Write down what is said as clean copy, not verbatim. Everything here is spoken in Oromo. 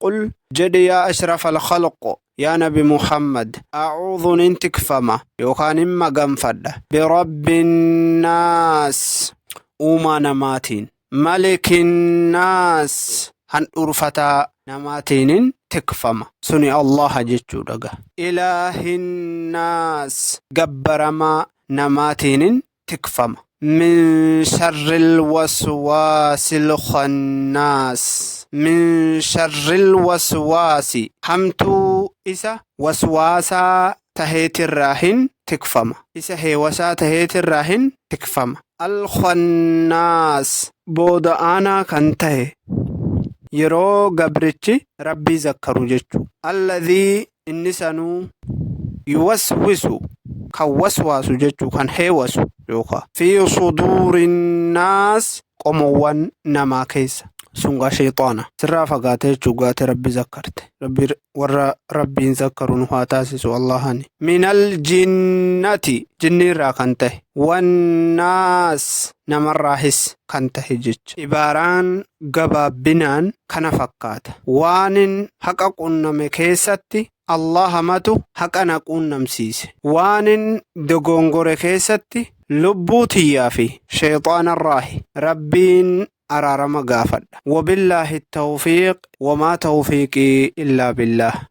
Qul jedhi yaa ashraf alkhalq, yaa Nabi Muhammad, a'uudhu nin tikfama yookaan hin maganfadha, birabbinnaas, uumaa namaatiin, malikinnaas, handhuurfataa namaatiinin tikfama, suni Allaha jechuudha ga, ilaahinnaas, gabbaramaa namaatiinin tikfama, min sharril waswaasil khannaas, min sharril waswaasi, hamtuu isa waswaasaa taheetirraa hin tikfama, isa heewasaa taheetirraa hin tikfama, al-khannaas, booda aanaa kan tahe yeroo gabrichi Rabbii zakkaru jechu, alladhii, inni sanuu, yuwaswisu, kan waswaasu jechuu, kan heewasu yookaa, fi suduurinnaas, qomoowwan namaa keessa, sun gaa sheeyxaana sirraa fagaate jechuu gaate Rabbi zakkarte. Rabbi warra Rabbiin zakkaru nu haa taasisu. Allahani minal jinnati, jinniirraa kan tahe, wannaas, namarraahis kan tahe jecha. Ibaaraan gabaabbinaan kana fakkaata. Waanin haqa qunname keessatti Allahamatu haqa na quunnamsiise. Waanin dogongore keessatti lubbuu tiyyaa fi sheeyxaanarraahi Rabbiin araarama gaafadha. Wabillaahi tawfiiq, wamaa tawfiiqii illaa billaah.